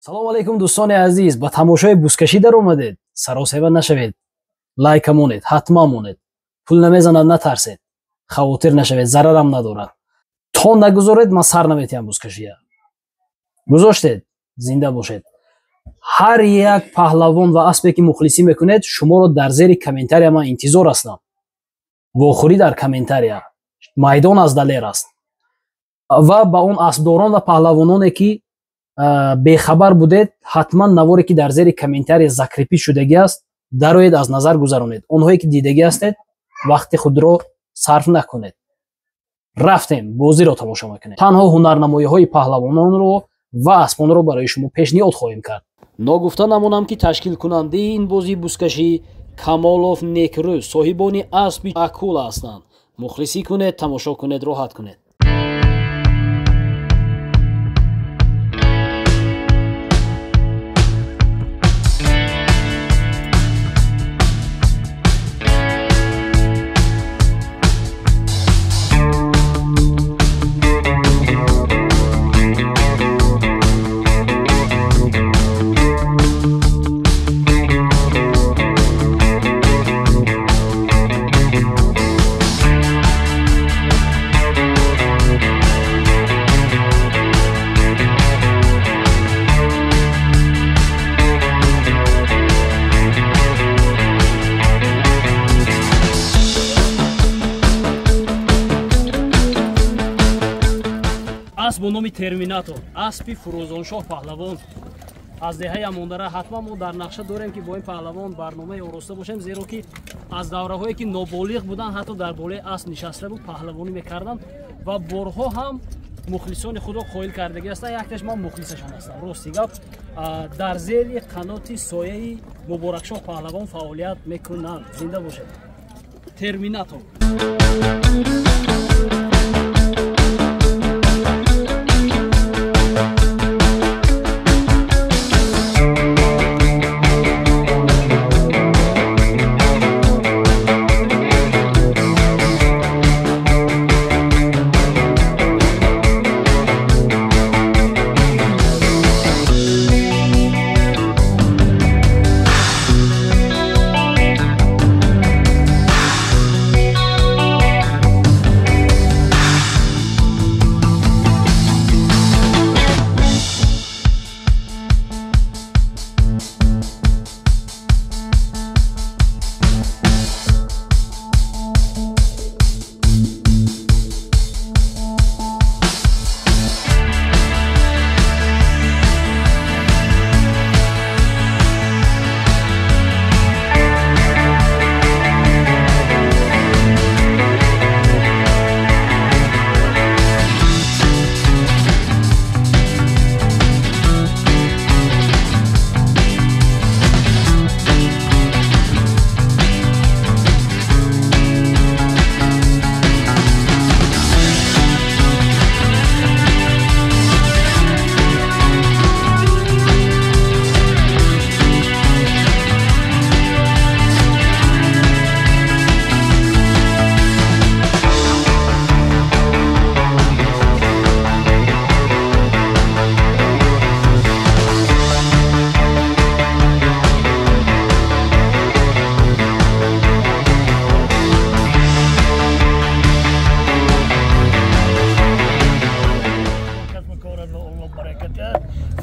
Салом алейкум, дӯстони азиз, ба тамошои бузкашӣ даромадед. Саросеба нашавед, лайка монед, ҳатман монед. Пул намезанад, натарсед, хавотир нашавед, зарарам надорад. То нагузоред, ман сар наметиҳам бузкашия. Гузоштед, зинда бошед. Ҳар як паҳлавон ва аспе ки мухлисӣ мекунед, шуморо дар зери комментария ман интизор ҳастам. Вохӯрӣ дар комментария. Майдон аз Далер аст. Ва ба он аспдорон ва паҳлавононе ки бехабар будед, ҳатман наворе ки дар зери комментария закрепить шудагӣ аст, дароед, аз назар гузаронед. Онҳое ки дидагӣ ҳастед, вақти худро сарф накунед. Рафтем, бозиро тамошо мекунем. Танҳо ҳунарнамоиҳои паҳлавононро ва аспонро барои шумо пешниҳод хоҳем кард. Ногуфта намонам ки ташкилкунандаи ин бозии бузкашӣ Камолов Некрӯз, соҳибони аспи акула ҳастанд. Мухлисӣ кунед, тамошо кунед, роҳат кунед. Асп бо номи Терминатор, аспи Фурӯзоншоҳ паҳлавон аз деҳаи Амондара. Ҳатман мо дар нақша дорем ки бо ин паҳлавон барномаи ороста бошем, зеро ки аз давраҳое ки ноболиғ буданд, ҳатто дар болои асп нишаста буд, паҳлавонӣ мекарданд ва борҳо ҳам мухлисони худро қоил кардагӣ ҳастанд. Якташ ман мухлисашон ҳастам. Рости гап, дар зери қаноти сояи Муборакшоҳ паҳлавон фаъолият мекунанд. Зинда бошед. Терминатор.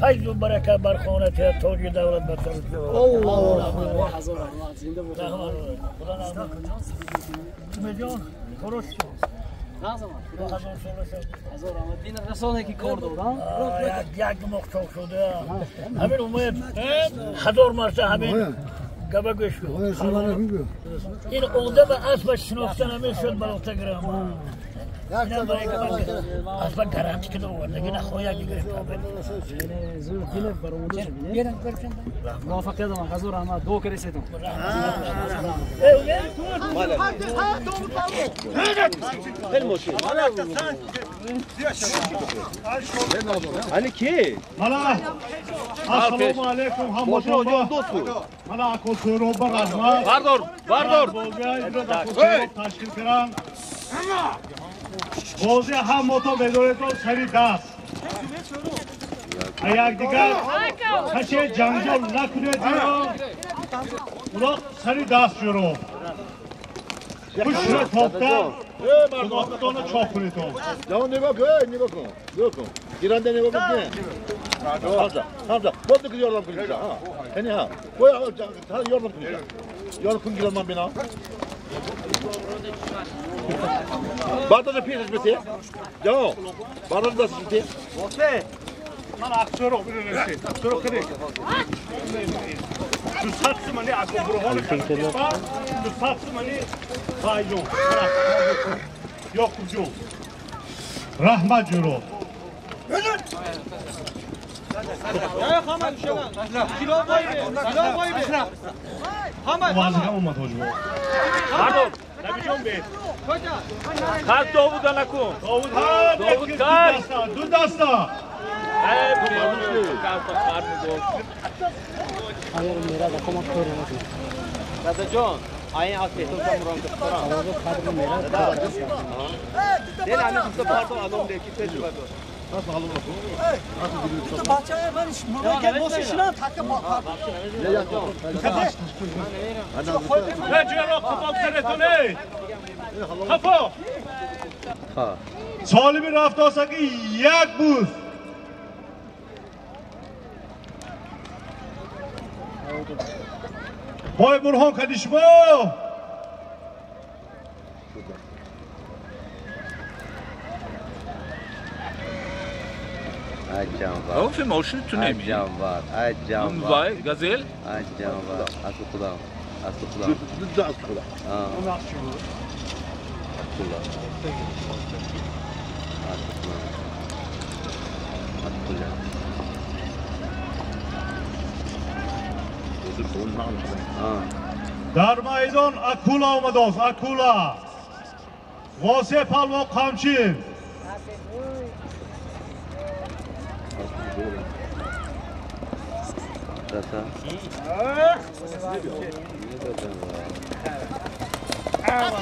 فیض و برکت بر خانه ته، تاج دولت بر سر. الله هزار رحمت، زنده باشید. جان خروش هزار رحمت. بین رسانه که کار دادم یک ماه چاق شده، همین اومد هزار مرتبه همین گبه گوش این آدم اسبش شناخته نمیشد بلاخته گرم. اسب гарантӣ ки овардаги нахоҳад гирифт. Муваффақият омад. Ҳазор раҳмат, дуо кардесетон. Ассалому алайкум ҳамватанон. Мана ако Сӯроба раҳмат. Бардор, бардор. Ташкил кардам. Бозӣ ҳамото медоредон сари даст. Якдигар Касе ҷанҷол накунед ҷуро. Улоқ сари даст ҷуро. Пушро топта улоқтона чоп кунед. Ҷавон нигоҳ кун, нигоҳ кун. Нигоҳ кун. Гиранда нигоҳ кун. Хамза, Хамза, боз ки ёрдам кунед. Ҳа. Яъне ҳа. Бо ёрдам кунед. Ёрдам кун гирам ман бинам. Бардош пешаш бите. Ҷавон, бардош дасташ бите. Ман аксёро бинед. Аксёро кунед. 200 сомонӣ ако бурҳони халифа, 200 сомонӣ Байҷон. Ёқубҷон. Раҳмат ҷуро. Вазига омад ҳоҷибо. Набиҷон бе. Хат Довуда накун. Довуд ҳа, Довуд кай. Ду даста. Дадаҷон, айн аз беҳтар мурам духтарам. Дел ҳамин гуфта бардо алом леки пеш бардо. Не ҷуро қафо саретоне. Қафо. Солими рафтосаки як буз. Бой Бурҳон кади шумо. Офи мошин ту неми. Аҷамвар, аҷамвар. Вай, газел? Аҷамвар. Аз худам, аз худам. Аз худам. А. Худам. Аз худам. Аз худам. Дар майдон акула омадааст, акула. Восеъ палвон қамчин.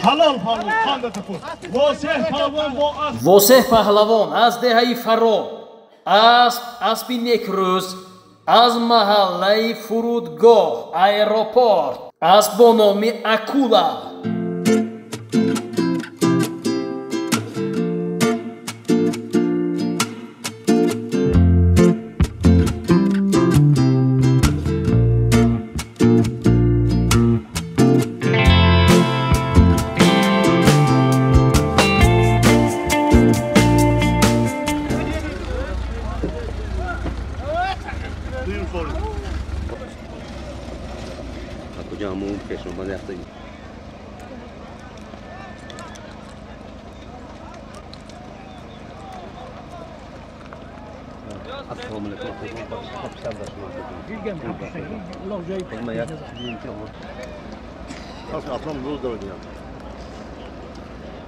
Ҳалол палвон қандата худ. Восеъ палвон бо асп. Восеъ паҳлавон аз деҳаи Фаро, асп аспи некрӯз, аз маҳаллаи фурудгоҳ, аэропорт, асп бо номи Акула.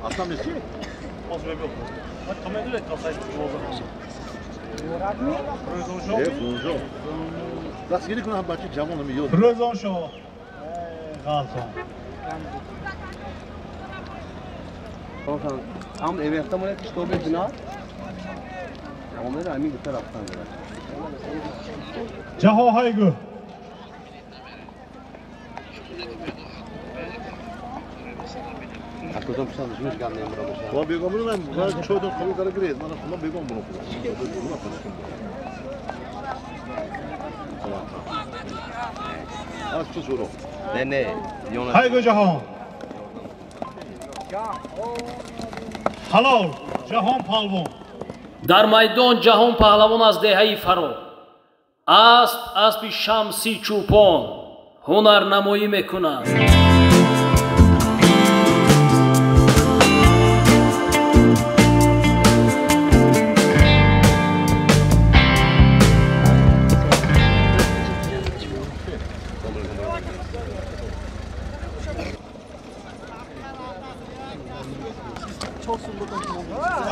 Aslan nesi? Фирӯзоншоҳ. Ғалтон. Ам эвехтамон як китоби бина. Омеда ҳамин гуфта рафтан дорад. Ҷаҳонҳои гӯ. Акузам писам шумиш гап намебарам. Ва бегом бурам, ман чойдон қабул карда гиред, ман худам бегом бурам. Аз чӣ суро? Не, не. Ҳай гӯ ҷаҳон. Ҳалол ҷаҳон палвон. Дар майдон ҷаҳон паҳлавон аз деҳаи Фаро. Асп аспи Шамси Чӯпон ҳунарнамоӣ мекунад.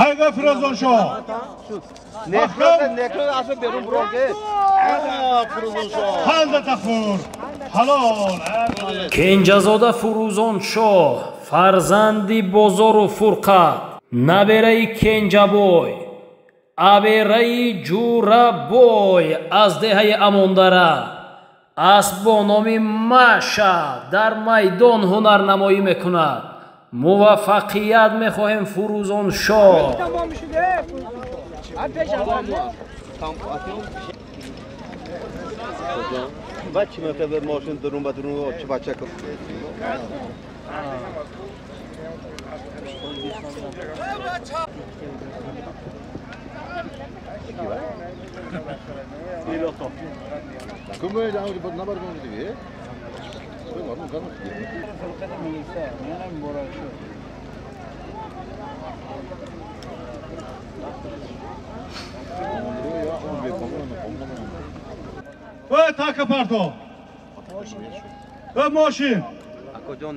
Hayga Firozonşoh. Кенҷазода Фурӯзоншоҳ, фарзанди Бозору Фурқат, набераи Кенҷабой, Абераи Ҷурабой аз деҳаи Амондара асп бо номи Маша дар майдон ҳунарнамоӣ мекунад. Муваффақият мехоҳем, Фурӯзоншоҳ. Taka parto. Мошин. Акоҷон,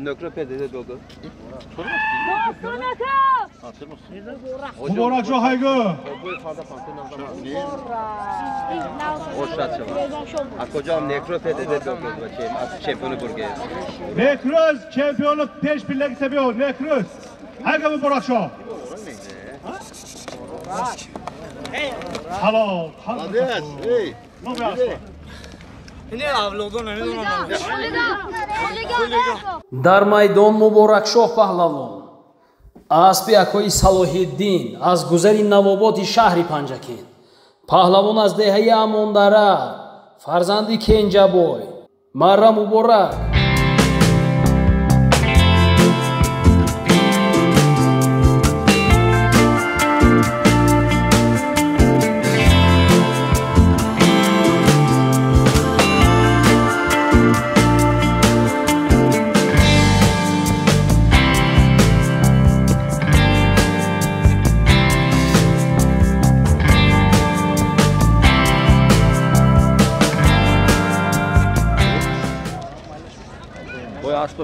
некро педеде дого. Муборакшо хайгу. Акоҷон, некро педеде дого чемпиони бурге. Некрӯз чемпиони пеш пиллаги себиё, Некрӯз. Хайгу Муборакшо. Halol. Молодец, ey. Дар майдон Муборакшоҳ паҳлавон аспи акои Салоҳиддин аз гузари навоботи шаҳри Панҷакент, паҳлавон аз деҳаи Амондара, фарзанди Кенҷабой. Марра муборак.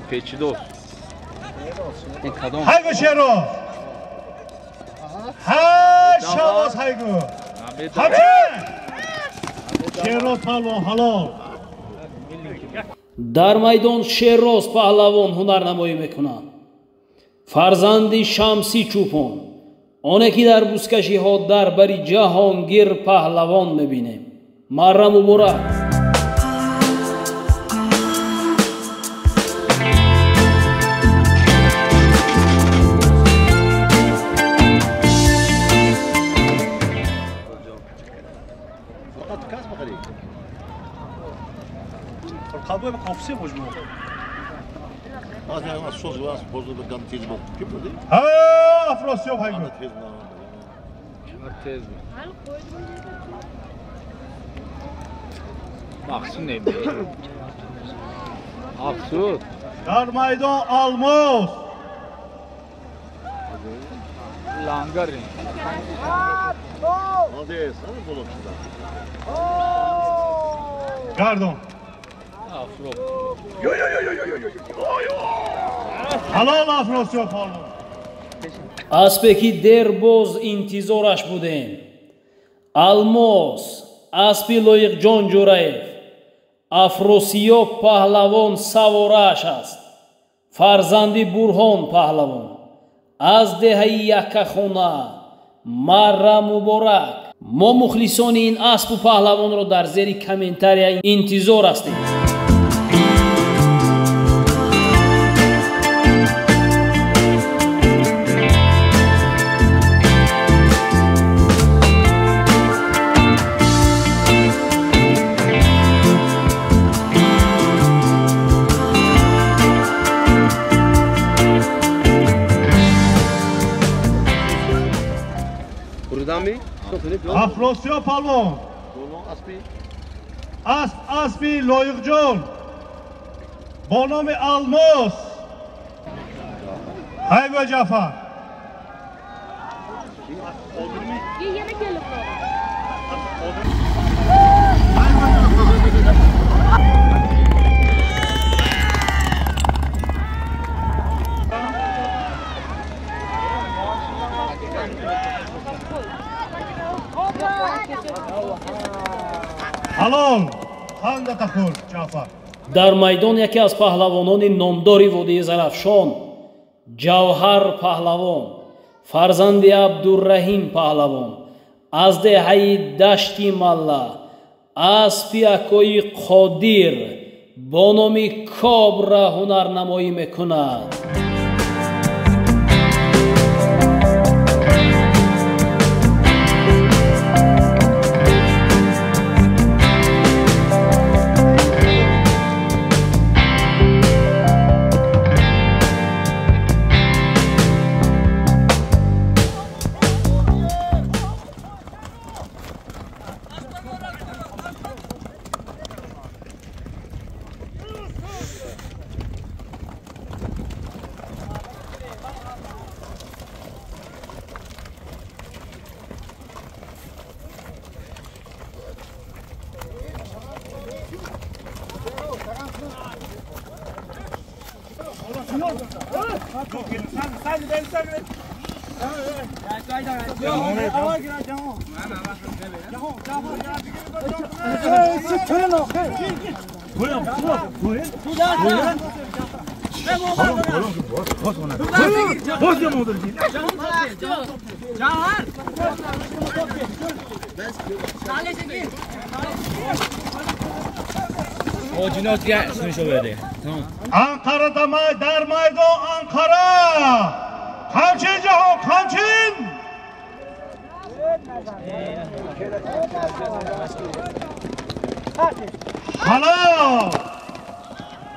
Печидос. Хайгу Шероз. Ҳа шавоз хайгу. Ҳаҷи. Шероз паҳлавон ҳалол. Дар майдон Шероз паҳлавон ҳунарнамоӣ мекунад. Фарзанди Шамсӣ Чӯпон, оне ки дар бузкашиҳо дар бари Ҷаҳонгир паҳлавон мебинем. Марра муборак. Ha, Afrosiyob haygu. Maqsud neydi? Maqsud. Дар maydon Almos. Langar. Молодец, Gardon. Afro. Halol Afrosiyob паҳлавон. Аспе ки дербоз интизораш будем, Алмос, аспи Лоиқҷон Ҷураев, Афросиёб паҳлавон савораш аст, фарзанди Бурҳон паҳлавон аз деҳаи Яккахона. Марра муборак. Мо мухлисони ин аспу паҳлавонро дар зери комментария интизор ҳастем. Afrosiyob паҳлавон. Асп аспи Лоиқҷон бо номи Алмос. Хайгу Ҷафар. Ҳалол. Ханда тахур Ҷафар. Дар майдон яке аз паҳлавонони номдори водии Зарафшон, Ҷавҳар паҳлавон, фарзанди Абдурраҳим паҳлавон Аз деҳаи Дашти Малла аспи акои Қодир бо номи Кобра ҳунарнамоӣ мекунад. Ankara'da der maydon Ankara. Kamçın Cahon kamçın. Halal.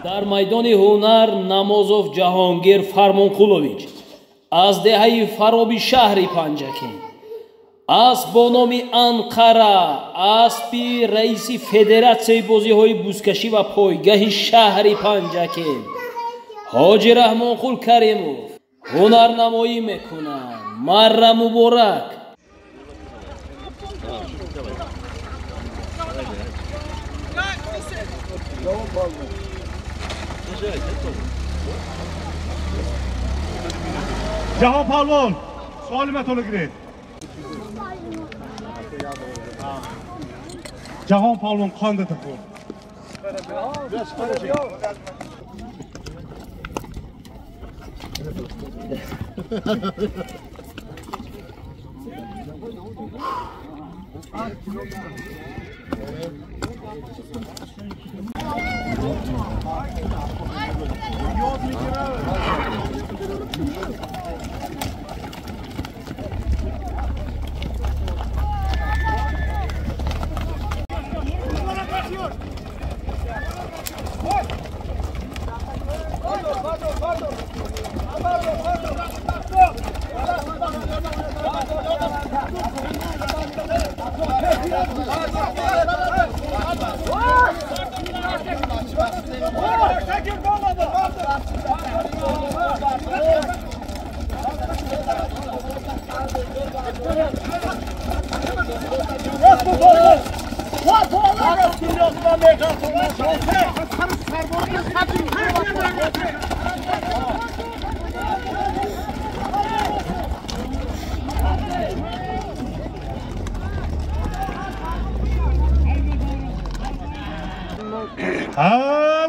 Дар майдони ҳунар Намозов Ҷаҳонгир Фармонқулович аз деҳаи Фароби шаҳри Панҷакент асп бо номи Анқара, аспи раиси федератсияи бозиҳои бузкашӣ ва пойгаҳи шаҳри Панҷакент Ҳоҷи Раҳмонқул Каримов ҳунарнамоӣ мекунад. Марра муборак! Ҷаҳон палвон, суолиматонро гиред. Ҷаҳон палвон қанда такун.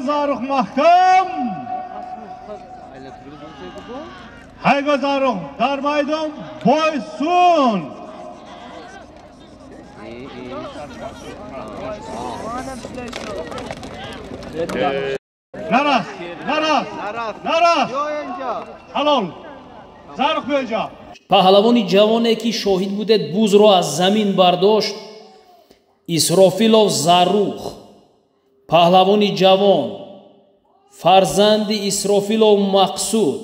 Zaruh mahkam. Hayga Zaruh dar maydon boysun. Naras, naras, naras. Halol. Zaruh биёинҷа. Паҳлавони ҷавоне ки шоҳид будед бузро аз замин бардошт, Исрофилов Зарух. Паҳлавони ҷавон, фарзанди Исрофилов Мақсуд,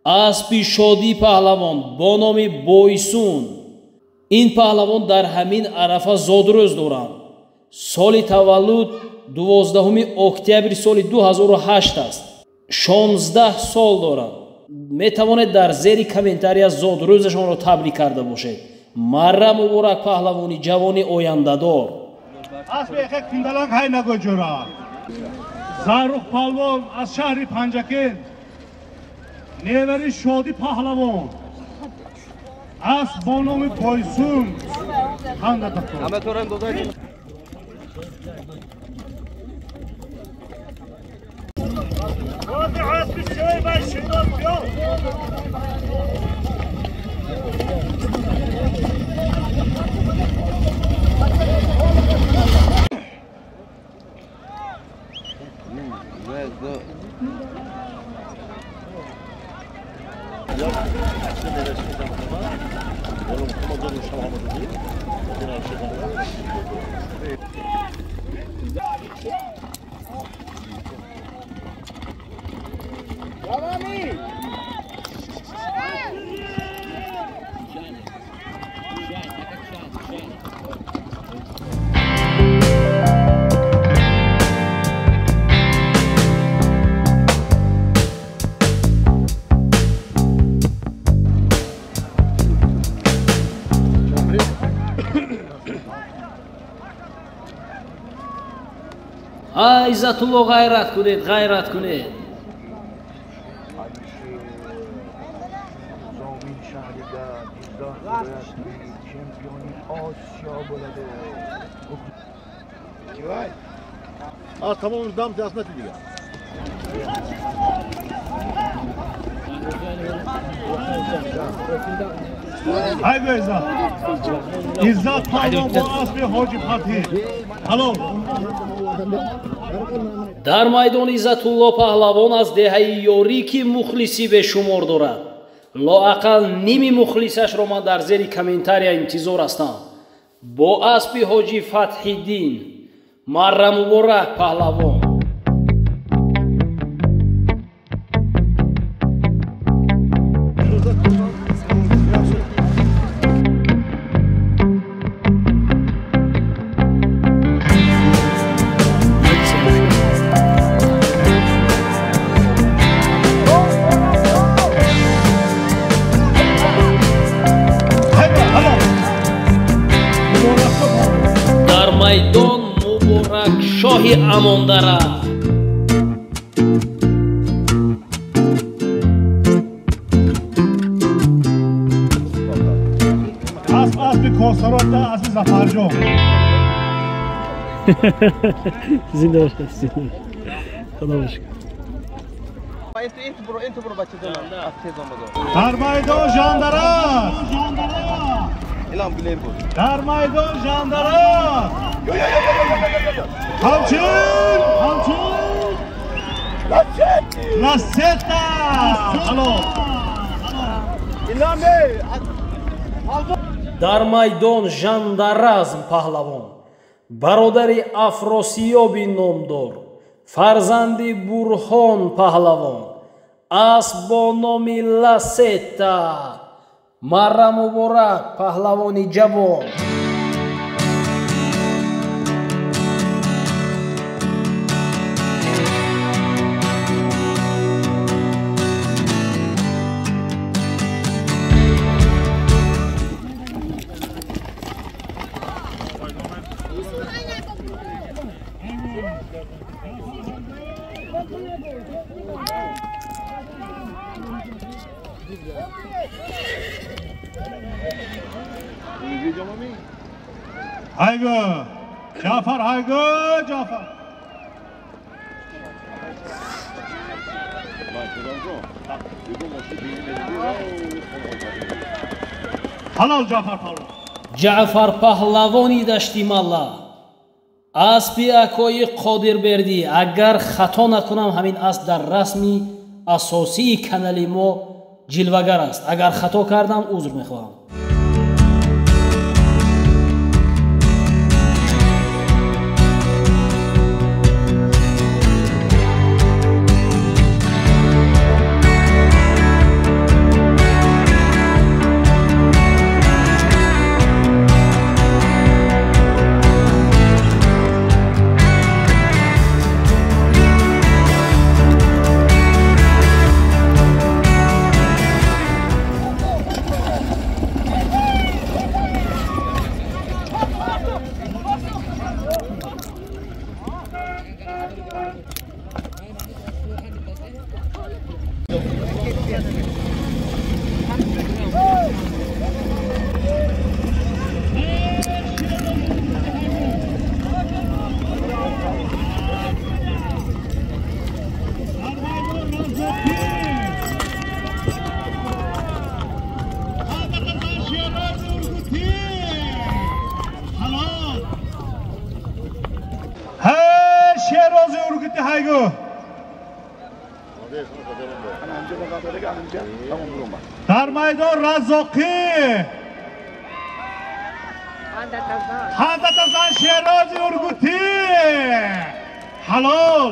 аспи шодии паҳлавон бо номи Бойсун. Ин паҳлавон дар ҳамин арафа зодрӯз доранд. Соли таваллуд 12 октябри соли 2008 аст. 16 сол доранд. Метавонед дар зери комментария зодрӯзашонро табрик карда бошед. Марра муборак паҳлавони ҷавони ояндадор. Асби эхек кундаланг ҳай нагӯ ҷура. Зарух палвон аз шаҳри Панҷакент, невари шоди паҳлавон, асп бо номи Бойсун. Ханда такун. А Иззатулло, ғайрат кунед, ғайрат кунед. Tamam, dam aslında diyor. Haydi İzzat. İzzat Pahlon bu asbi Hoji Fatih. Halol. Дар майдон Иззатулло Паҳлавон аз деҳаи Ёрӣ, ки мухлисӣ бешумор дорад. Лоақал ними мухлисашро ман дар зери комментария интизор ҳастам. Бо аспи Ҳоҷи Фатҳиддин. Марра муборак, паҳлавон. Дар майдон Муборак Шоҳи Амондара. Асп аспи Косаротда, аспи Зафарҷон. Зинда бошед, худо бошад. Дар майдон Жандарас. Дар майдон Жандарас. Ҳамчин! Ҳамчин! Ласета! Алло! Дар майдон Жандаразм паҳлавон, бародари Афросиёби номдор, фарзанди Бурҳон паҳлавон, асп бо номи Ласета. Марра муборак, паҳлавони ҷавон. Haygo! Jafar, haygo, Jafar! Halol Jafar Pahlавон. Ҷаъфар Паҳлавони дашти Малла, аспи акои Қодирбердӣ. Агар хато накунам, ҳамин асп дар расми асосии канали мо ҷилвагар аст. Агар хато кардам, узр мехоҳам. Дар майдон Раззоқӣ, Хандатазан Шерози Ургутӣ. Ҳалол.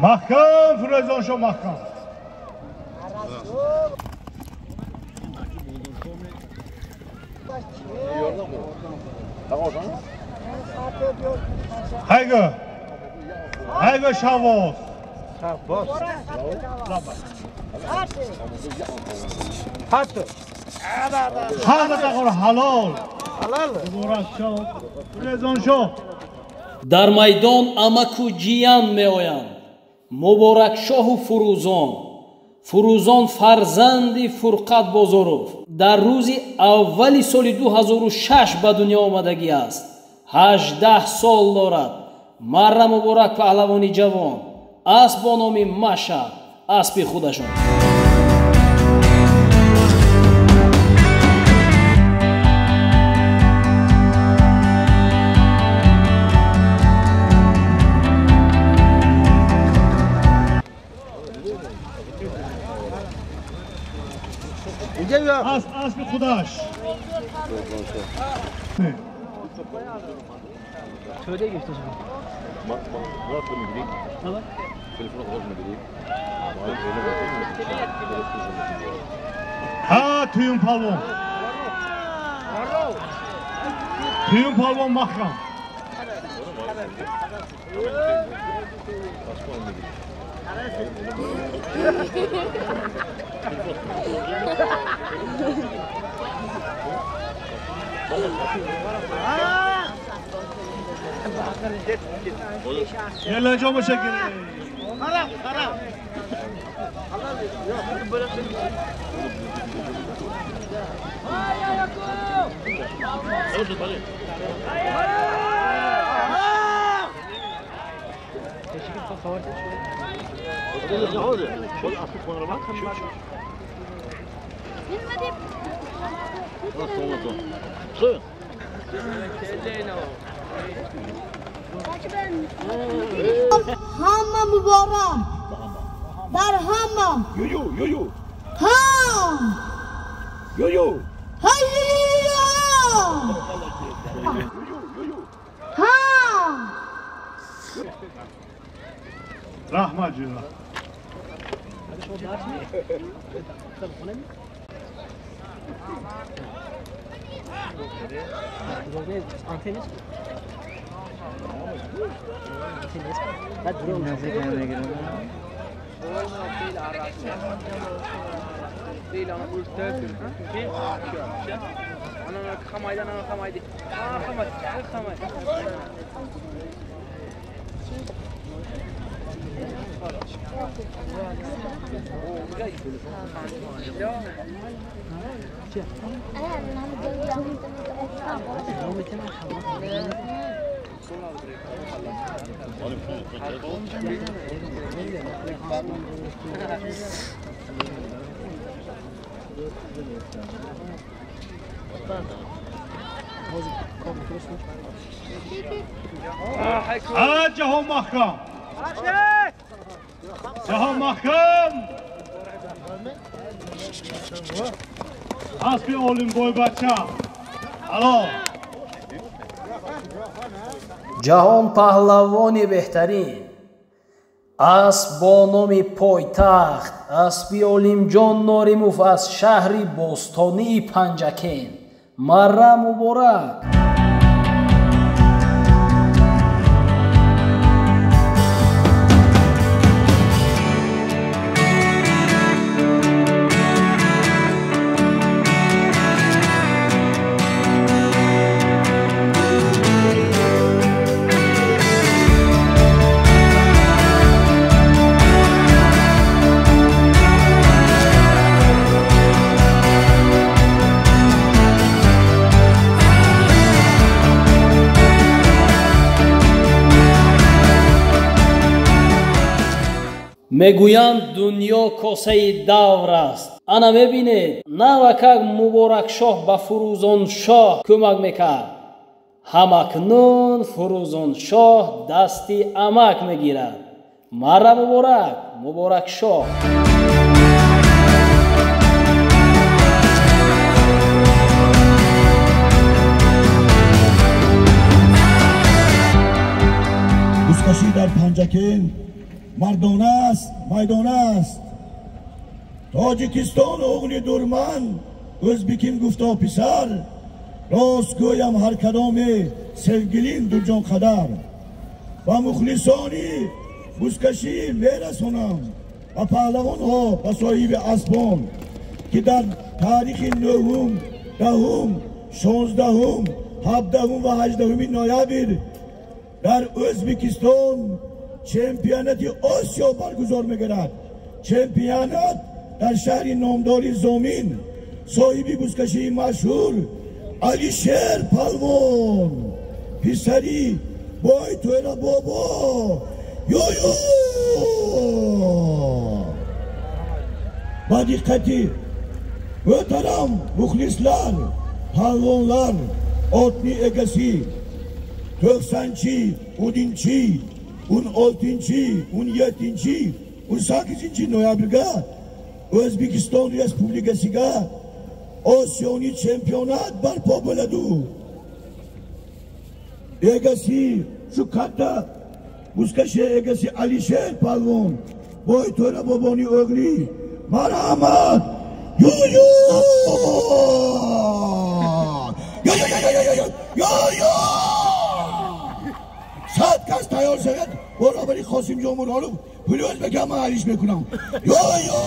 Маҳкам, Фирӯзоншо, маҳкам. Haygo. Айго Шавоз. Ҳалол. Дар майдон амаку ҷиян меоянд. Муборакшоҳу Фурӯзон. Фурӯзон фарзанди Фурқат Бозоров дар рӯзи аввали соли 2006 ба дунё омадагӣ аст. 18 сол дорад. Марра муборак паҳлавони ҷавон. Асп бо номи Маша, аспи худашон. Аспи худаш. Ҳа, туюм палвон. Туюм палвон маҳкам. یلا جا مشکل. Hamma muborak. Дар ҳама. Ю ю ю. Ҳа. Ю ю. Ҳайя. Ҳа. Раҳмат ҷӯра. Ҷаҳон маҳкам. Ҷаҳон маҳкам. Аспи Олимбойбача. Ҳалол. Ҷаҳон паҳлавони беҳтарин. Асп бо номи пойтахт, аспи Олимҷон Норимов аз шаҳри бостонии Панҷакент. Марра муборак. Мегӯянд дунё косаи давр аст. Ана мебинед, навакак Муборакшоҳ ба Фурӯзоншоҳ кӯмак мекард. Ҳамакнун Фурӯзоншоҳ дасти амак мегирад. Марра муборак, Муборакшоҳ. Бузкашӣ дар Панҷакент мардона аст, майдон аст. Тоҷикистон оғли дурман, ӯзбеким гуфто писар, рост гӯям ҳар кадоме sevгилин дуҷон қадар. Ва мухлисони бузкашӣ мерасонам ба паҳлавонҳо, ба соҳиби аспон, ки дар таърихи 9, 10, 16, 17 ва 18 ноябр дар Ӯзбекистон чемпионати Осиё баргузор мегардад. Чемпионат дар шаҳри номдори Зомин соҳиби бузкашии машҳур Алишер Палвон, писари Бойтӯра бобо Йо-йо! Ба диққати мӯҳтарам мухлислар, палвонлар, отни эгasi 90-chi, 10-chi, 16-chi, 17-chi, 18 ноябрга O'zbekiston Respublikasiga Osiyoniy chempionat barpo bo'ladi. Egasi shu katta buzkashi egasi Alisher Palvon, Boyto'ra boboning o'g'li. Marhamat! Yo-yo! Yo-yo-yo-yo-yo! Yo-yo! 100 кас тайёр шавад, баробари Қосимҷон Муродов пули o'zbekam man alish мекунам. Yo-yo!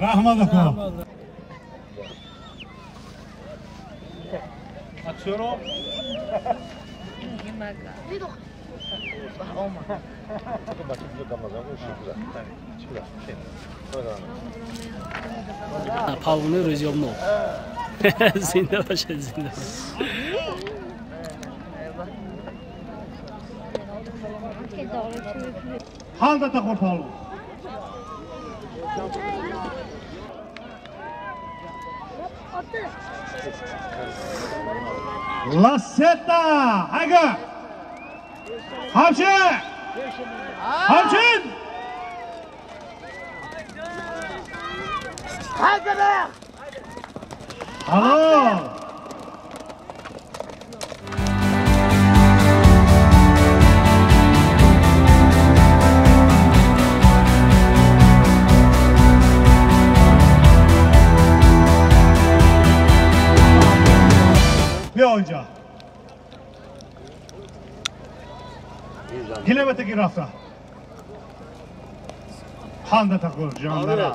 Rahmat aka. Aksiyoro. Палвони рӯзёбно. Зинда бошед, зинда бошед. Ханда тахор палвон. Ласета! Ага! Ҳамчин! Ҳамчин! Halol! Биё инҷа. Километрги рафта. Ханда тақур ҷондара.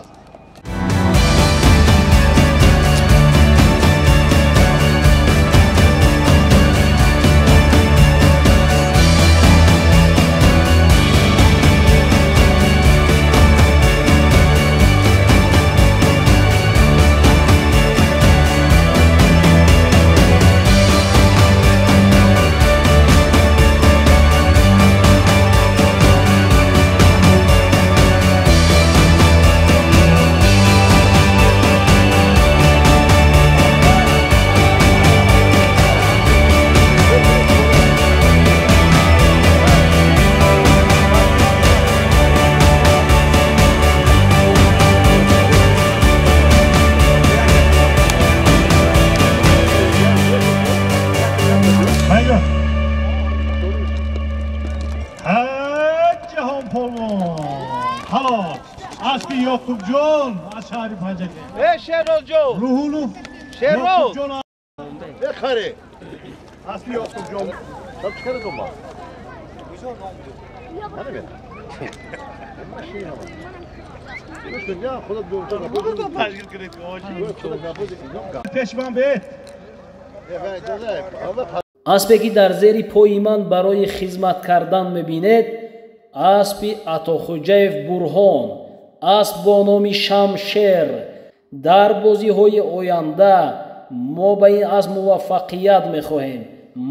Аспи Ёқубҷон аз шаҳри Панҷакент. Э Шерозҷон! Руҳулов Шероз! Бехаре! Аспи Ёқубҷон. Саб чӣ кардам ма? Пешман бед. Аспе ки дар зери пои ман барои хизмат кардан мебинед, аспи Атохӯҷаев Бурҳон, асп бо номи Шамшер. Дар бозиҳои оянда мо ба ин асп муваффақият мехоҳем.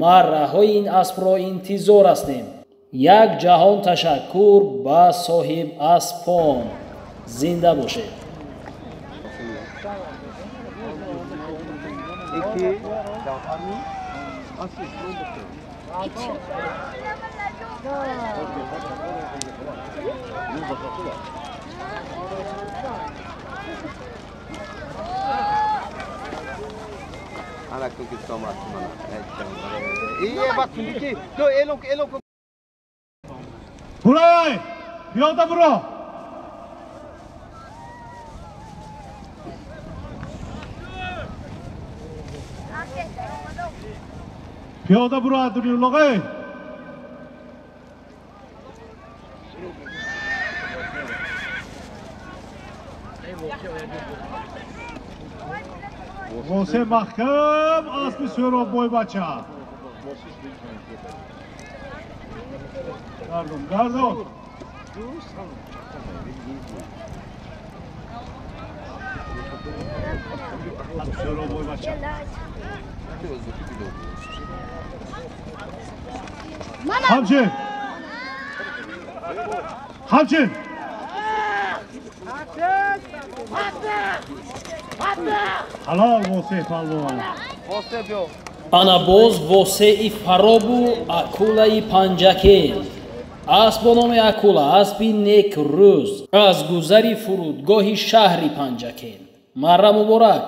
Марраҳои ин аспро интизор ҳастем. Як ҷаҳон ташаккур ба соҳиб аспон. Зинда бошед. Бурай! Пиёда буро! Пиёда буро, Дурилоғай! Восе маҳкам аспи Сӯроб бойбача. Гардон, гардон. Аспи Сӯроб бойбача. Ҳамчин! Ҳамчин! Ҳалол Восе палвон. Ана боз Восеи Фаробу Акулаи Панҷакент. Асп бо номи Акула, аспи некрӯз аз гузари фурудгоҳи шаҳри Панҷакент. Марра муборак!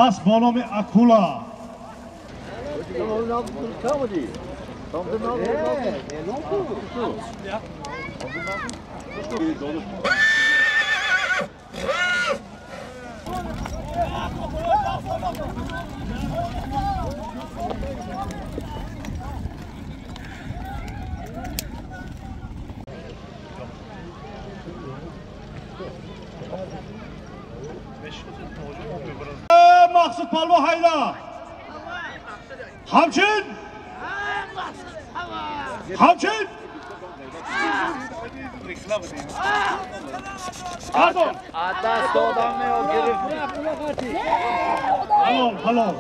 Асп бо номи Акула. Мақсуд палвон ҳайда. Ҳамчин! Ҳамчин! Ардон! Ҳалол, ҳалол.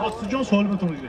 Maqsudjon so'lma turdi.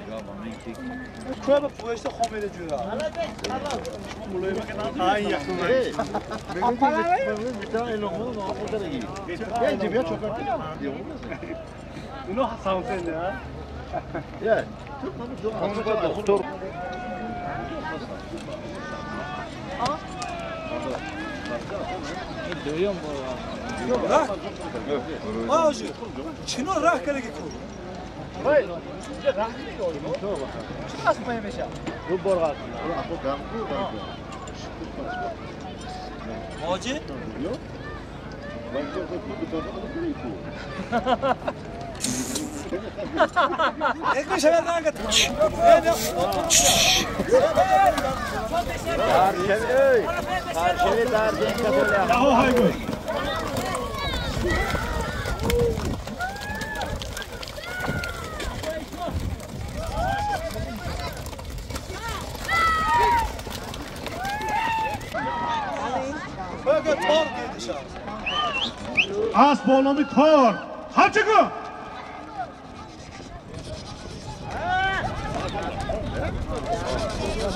Асп бо номи Тор. Ҳамчику!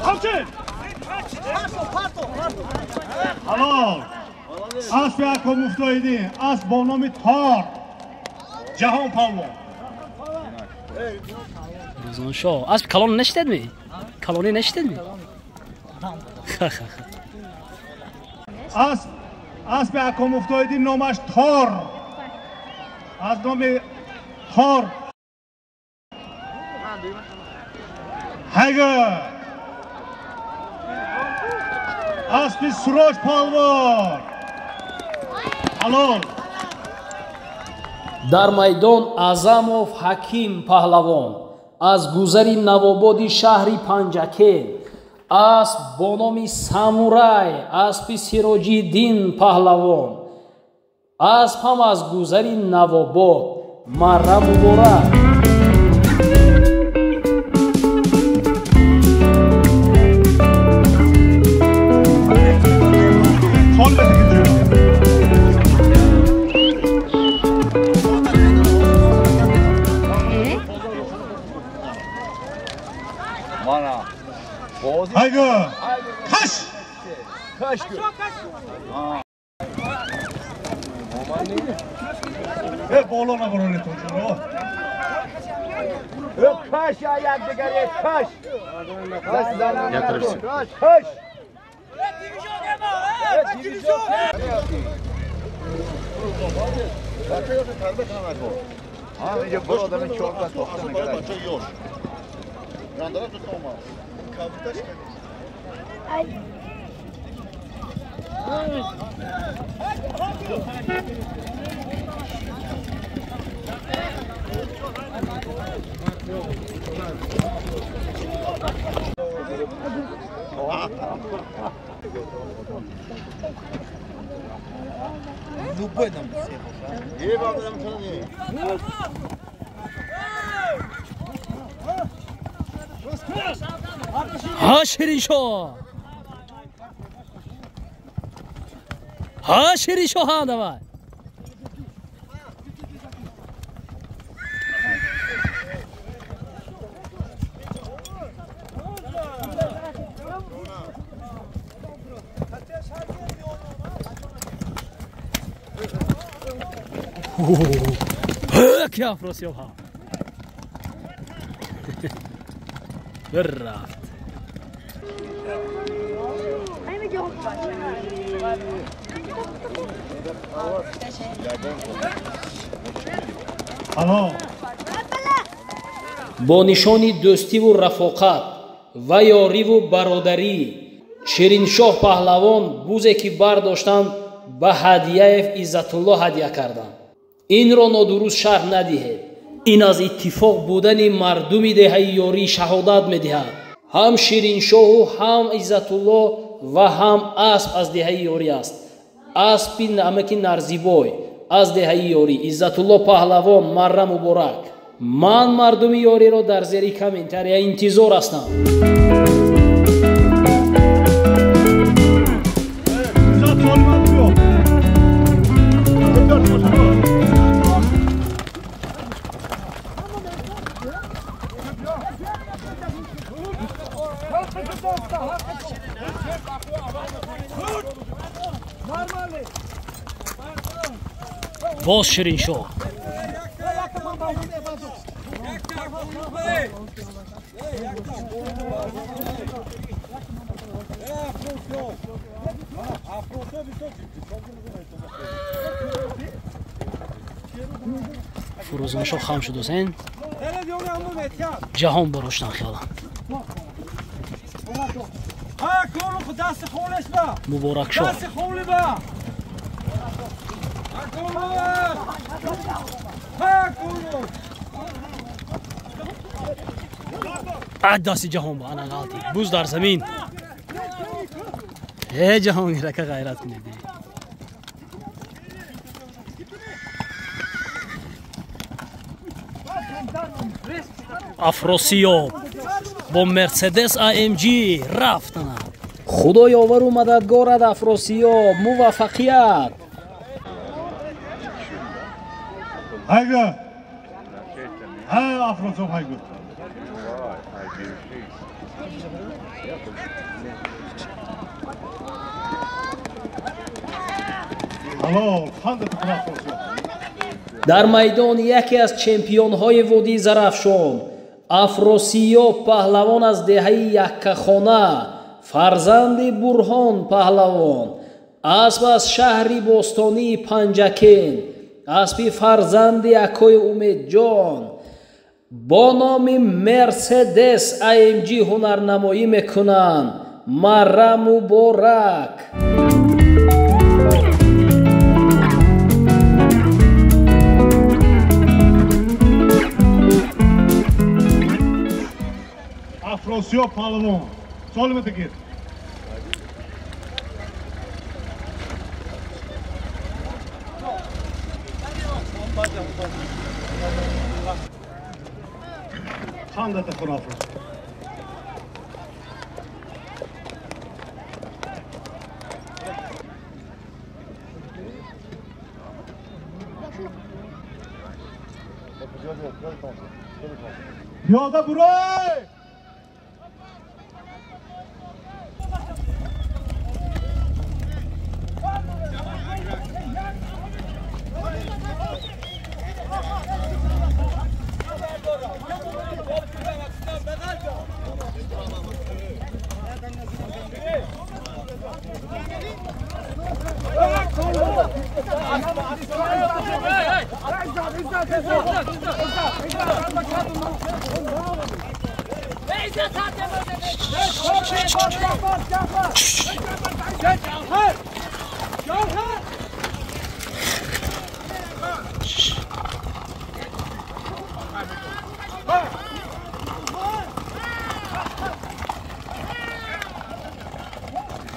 Ҳамчин! Ҳалол! Аспи Ако Муфтоиддин, асп бо номи Тор. Ҷаҳон палвон. Рӯзоншоҳ, асп калон нашидедми? Калонӣ нашидедми? Ха-ха-ха. Аспи Ако Муфтоиддин номаш Тор. Аз номи Тор. Ҳага! Аспи Суроҷ палвон. Ҳалол! Дар майдон Аъзамов Ҳаким паҳлавон аз гузари Навободи шаҳри Панҷакент. Асп бо номи Самурай, аспи Сироҷиддин паҳлавон. Асп ҳам аз гузари Навобод. Марра муборак! Haydi! Kaş! Kaş! Bolona borone to'juro. کش یک دیگه کش کش ها شیرینشاه ها شیرینشاه ها давай ки Афросиёб ҳа рафт. Бо нишони дӯстиву рафоқат ва ёриву бародарӣ Шириншоҳ паҳлавон бузе ки бардоштанд ба Ҳадияев Иззатулло ҳадия карданд. Инро нодуруст шарҳ надиҳед. Ин аз иттифоқ будани мардуми деҳаи ёрӣ шаҳодат медиҳад. Ҳам Шириншоҳу ҳам Иззатулло ва ҳам асп аз деҳаи ёрӣ аст. Аспи намаки Нарзибой аз деҳаи ёрӣ. Иззатулло паҳлавон марра муборак. Ман мардуми ёриро дар зери комментария интизор ҳастам. Боз Шириншоҳ. Фурӯзоншоҳ хам шуд ҳусен. Ҷаҳон бароштан хиёлам. Муборакшоҳ. Дасти ҷаҳон ба ана ғалти. Буз дар замин. Э ҷаҳонгир ака ғайрат кунед. Афросиёб бо Мерседес AMG рафтана. Худо ёвару мададгорад Афросиёб, муваффақият. Haydi. Ha Afrosiyоб haydi. Дар майдон яке аз чемпионҳои водии Зарафшон Афросиёб паҳлавон аз деҳаи Яккахона, фарзанди Бурҳон паҳлавон, асп аз шаҳри бостонии Панҷакент, аспи фарзанди акои Умедҷон бо номи Мерседес AMG ҳунарнамоӣ мекунанд. Марра муборак. Афросиёб паҳлавон солимата гир. Хандата хӯр Афросиёб. Пиёда бурой!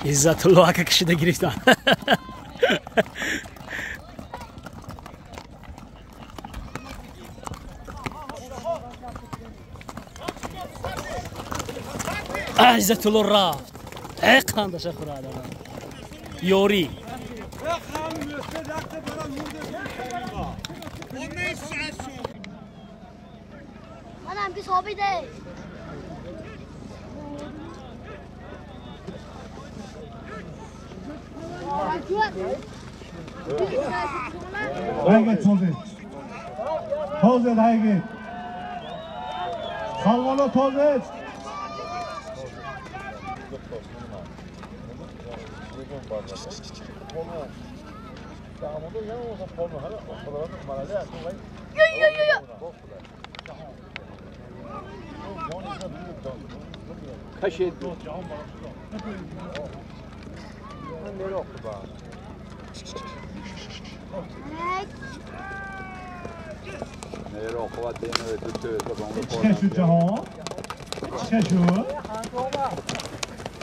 Иззатулло ака кашида гирифтан. Иззатулло рафт. Э қандаша хӯрад. Ёрӣ. Манам ки собиде. Haydi toze. Toze haydi. Salvano toze. Чешу ҷаҳон, чешу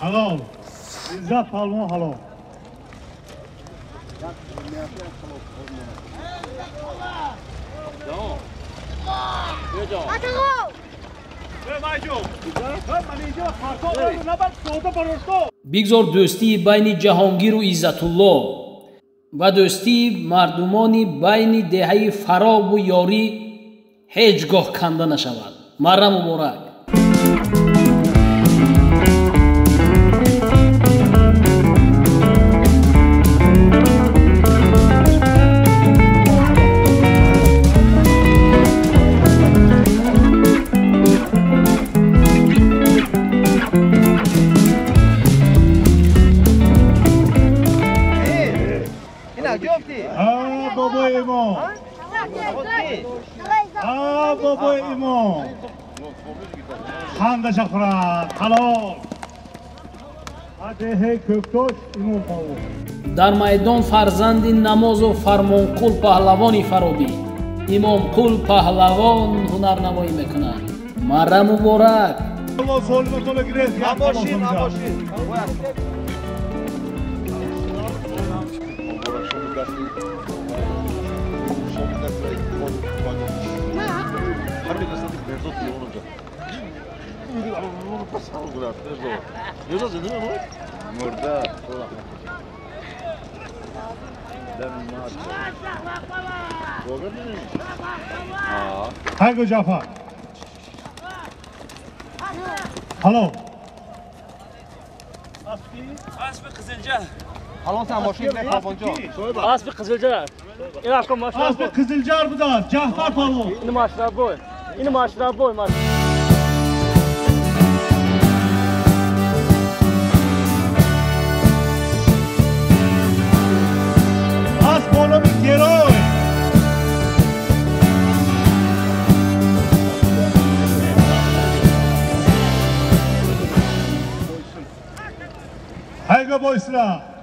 ҳалол, Иззат палвон ҳалол. Бигзор дӯстии байни Ҷаҳонгиру Иззатулло ва дӯстии мардумони байни деҳаи Фаробу Ёрӣ ҳеҷ гоҳ канда нашавад. Марра муборак. بابای ایمان خندش خورد حلال Дар майдон фарзанди намозу Фармонқул паҳлавони Фаробӣ Имомқул паҳлавон ҳунарнамоӣ мекунад. Марра муборак. Haydi Jafar. Halo. Asbi Qiziljar. Halon sen boshing ne Paponjon. Asbi Qiziljar. Asbi Qiziljar bu da Jafar Palvon. Ini maşrab boy. Ini maşrab boy maşrab. As bolami geroy. Hayga boysla.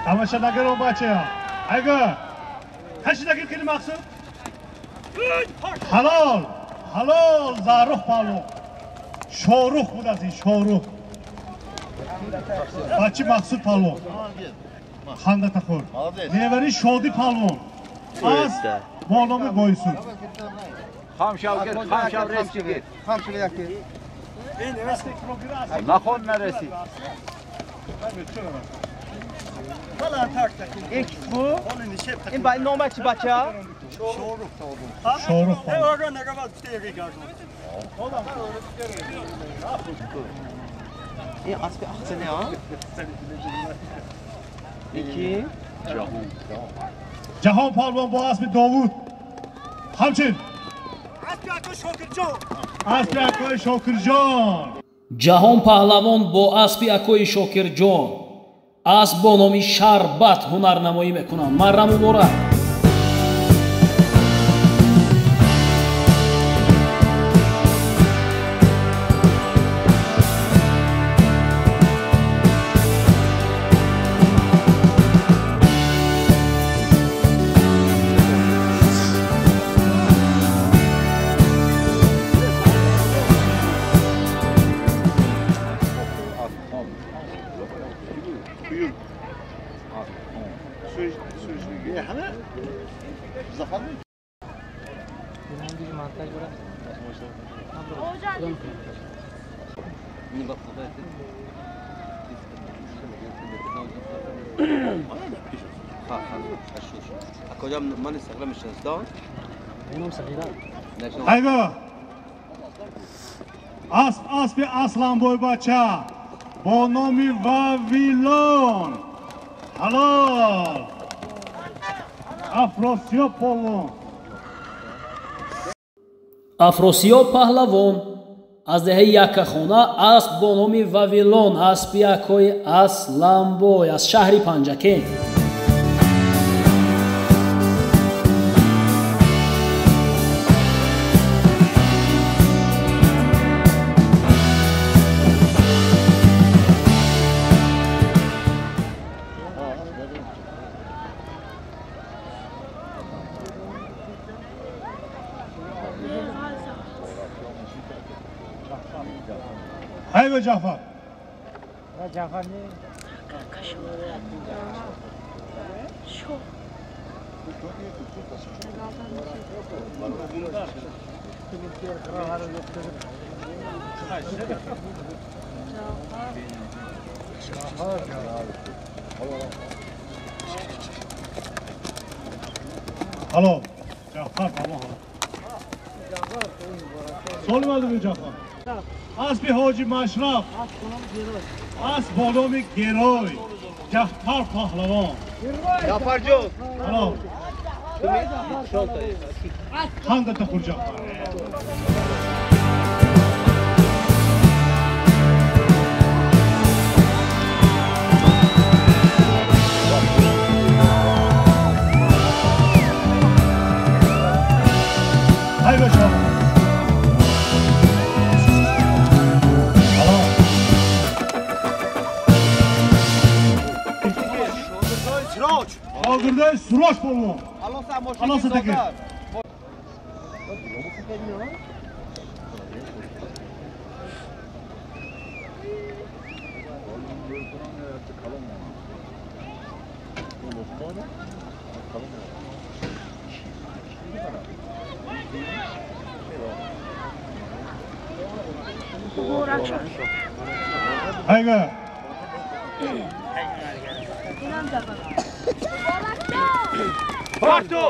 Tamaşadagi bacha. Hayga. Qashidagi kini maqsad? Halol. Halol Zaruh palvon. Shoruh budasi, Shoruh. Bachi Maqsud palvon. Xanda taxur. Nevari Shodi palvon. Az bolomi boysun. Hamşavgir, hamşav reskigir. Hamşav yakir. Naxon narasi. Bu این با نام چی بچه؟ شاروخ. این اسب اخسنه ها؟ یکی جهان پالوان با اسب داوود. همچنین اسب اکوی شاکرجان. Ҷаҳон паҳлавон бо аспи акои Шокирҷон. Асп бо номи Шарбат ҳунарнамоӣ мекунанд. Марра муборак. Айго! Асп аспи Асланбой бача бо номи Вавилон. Ҳалол! Афросиёб палвон. Афросиёб паҳлавон аз деҳаи Яккахона асп бо номи Вавилон, аспи акои Асланбой аз шаҳри Панҷакент. Hayve Cafar. Cafar ne? Alo, Cafar tamam. Solmadı mı Cafar? Асби ҳоҷи Машраф, асп бо номи Герой, Ҷафар паҳлавон. Ҷафарҷон. Ҳалол. Хандата хур Ҷафар. Ҳай бачаҳо. Шогирдои Сурош палвон. Алло сатаки. Hayga.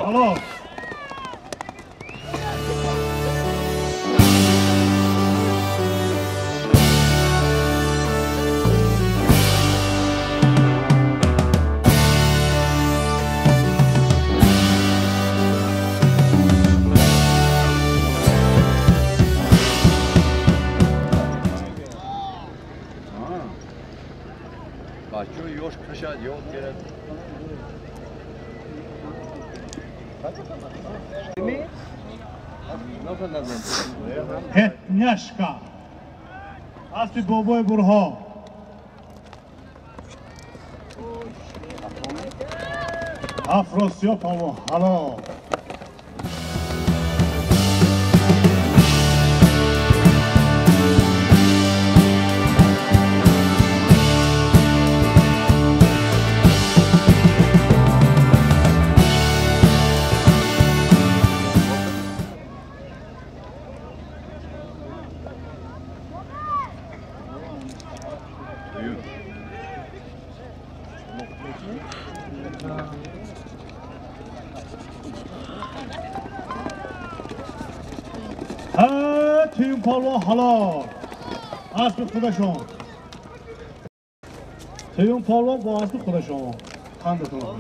Alo. Hetняшка. Аспи бобои Бурҳон. Афросиёб палвон. Ҳалол. Тим палвон ҳалол. Аспи худашон. Тим палвон бо аспи худашон. Қандатон.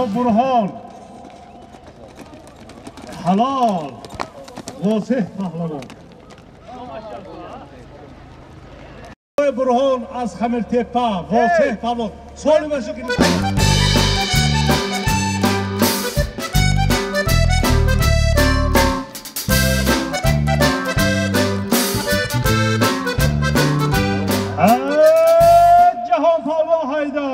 Ако Бурҳон ҳалол Восеҳ паҳлавон. Бурҳон аз Хамиртепа Восеҳ паҳлавон. Соли баша ки Ҷаҳон паҳлавон ҳайда.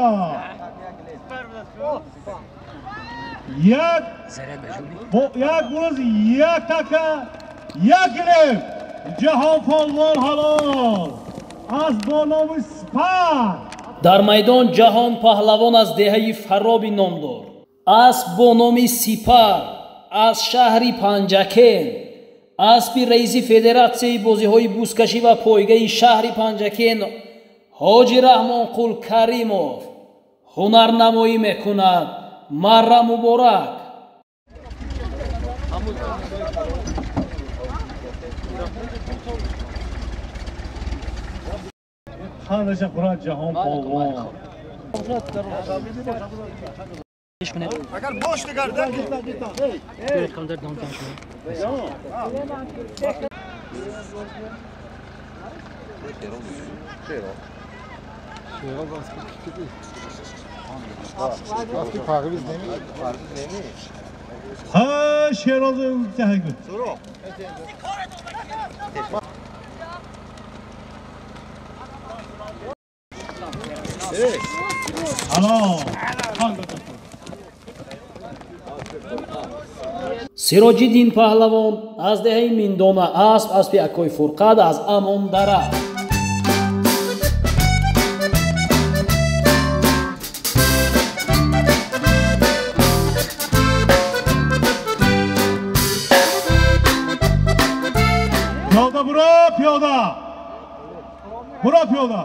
Як як гурз, як така, як гирифт. Ҷаҳон паҳлавон ҳалол аз бо номи Сипар. Дар майдон Ҷаҳон паҳлавон аз деҳаи Фароби номдор, асп бо номи Сипар аз шаҳри Панҷакент, аспи раиси федератсияи бозиҳои бузкашӣ ва пойгаи шаҳри Панҷакент Ҳоҷи Раҳмонқул Каримов ҳунарнамоӣ мекунад. Марра муборак. Хандаша хӯрад Ҷаҳон паҳлавон. Агар бош дигардан ҳа Шероз таҳгу. Ҳалол. Сироҷиддин паҳлавон аз деҳаи Миндона, асп аспи акои Фурқат аз Амондара. Пиёда буро, пиёда. Буро пиёда.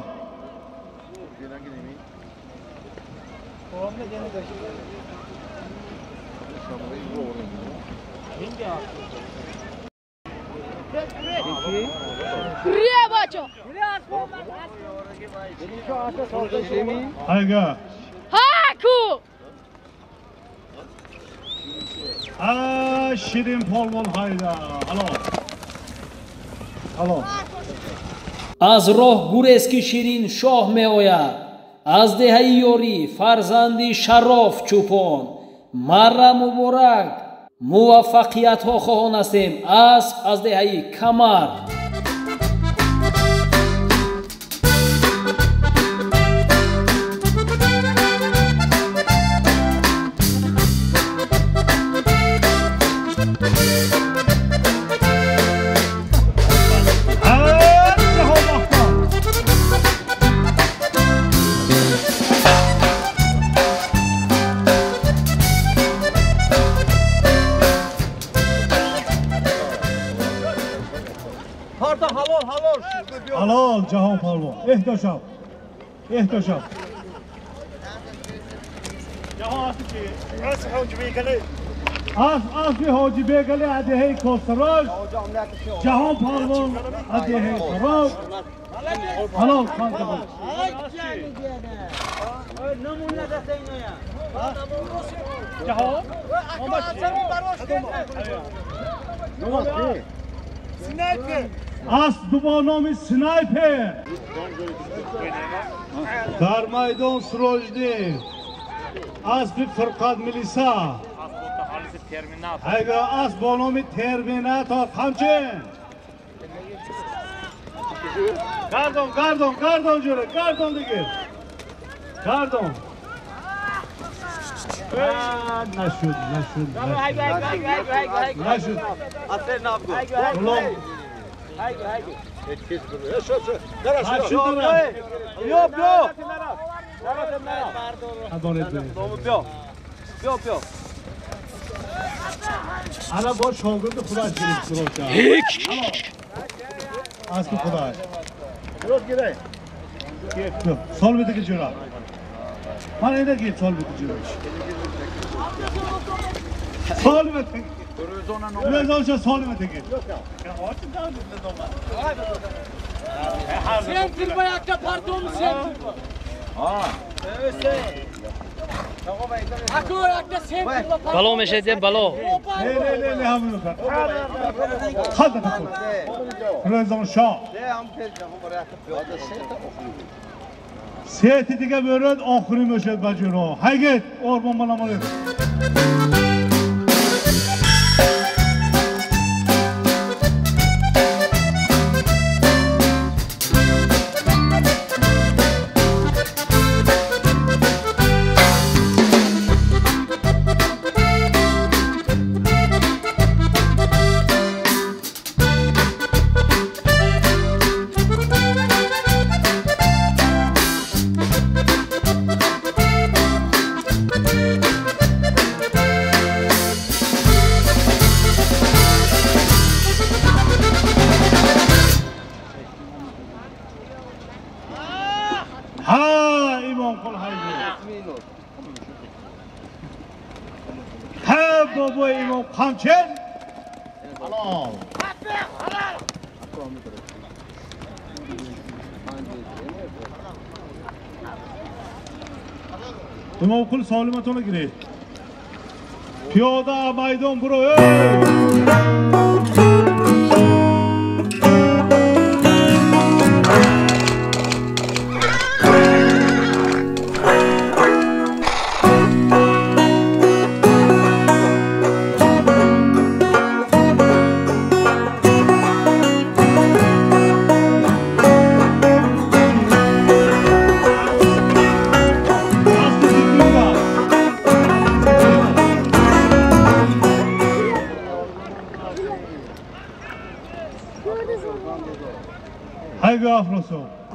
Ria бачо. Айга. Ҳаку. А Ширин паҳлавон ҳайда. Ҳалол. Ҳалол. Аз роҳ гурез ки Ширин шоҳ меояд. Аз деҳаи Ёрӣ фарзанди Шароф чӯпон. Марра муборак. Муваффақиятҳо хоҳон ҳастем. Асп аз деҳаи Камар. Ҷаҳон маҳкам. Ҳалол Ҷаҳон паҳлавон. Эҳтошам. Эҳтошам. Аспи Ҳоҷи Бегали аз деҳаи Косарож, Ҷаҳон паҳлавон аз деҳаи Фароб. Ҳалол ханда. Асп бо номи Снайпер. Дар майдон Сироҷиддин аспи Фурқат Милиса. Айга асп бо номи Терминатор ҳамчин. Гардон, гардон, гардон ҷура, гардон дигар. Гардон. Нашуд, нашуд, нашуд. Нашуд. Ана бо шогирди худаш гирифт Сироҷа. Аспи худаш. Сол биде ки ҷура. Ман ина гир сол биде ҷура. Сол биде. Рӯзонша сол биде ки. Sen tırma yakta pardon sen tırma. Ha. Evet sen. Бало мешед, бало. Не, не, не, не, ҳамин ханда тахӯр. Резон шоҳ. Сети дига меорад, охирӣ мешад ба ҷуро. Ҳайгет, ормон баламолед. Имомқул солиматонро гиред. Пиёда майдон буро.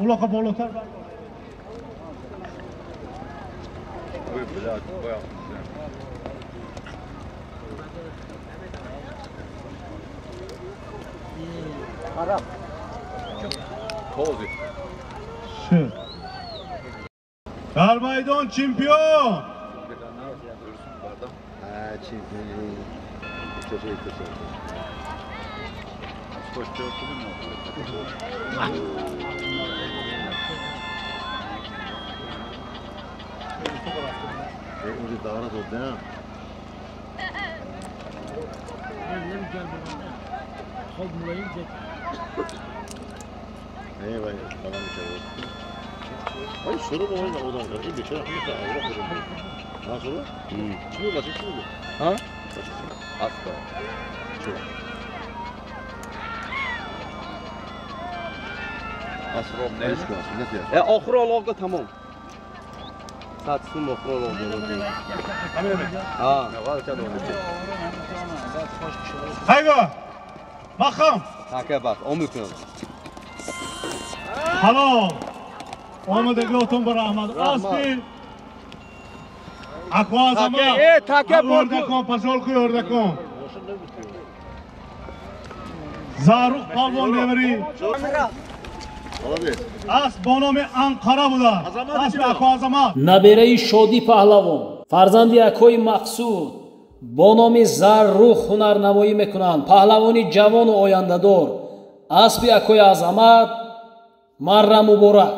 Улоқа болотар шуд. Дар майдон чемпион. Охир олоғда тамом. Сатсум охир олоғда. Ha. Hayga. Махам. Така бак, омукун. Halol. Омадагиотон ба раҳмат. Аспи Ако Азамат. Така Ордакон, пашол куй ордакон. Зарух палвон мевари. Асп бо номи Анқара буда. Аспи Ако Азамат. Набераи Шодӣ паҳлавон, фарзанди Акои Мақсуд бо номи Заррух ҳунарнамоӣ мекунанд. Паҳлавони ҷавону ояндадор. Аспи Акои Азамат марра муборак.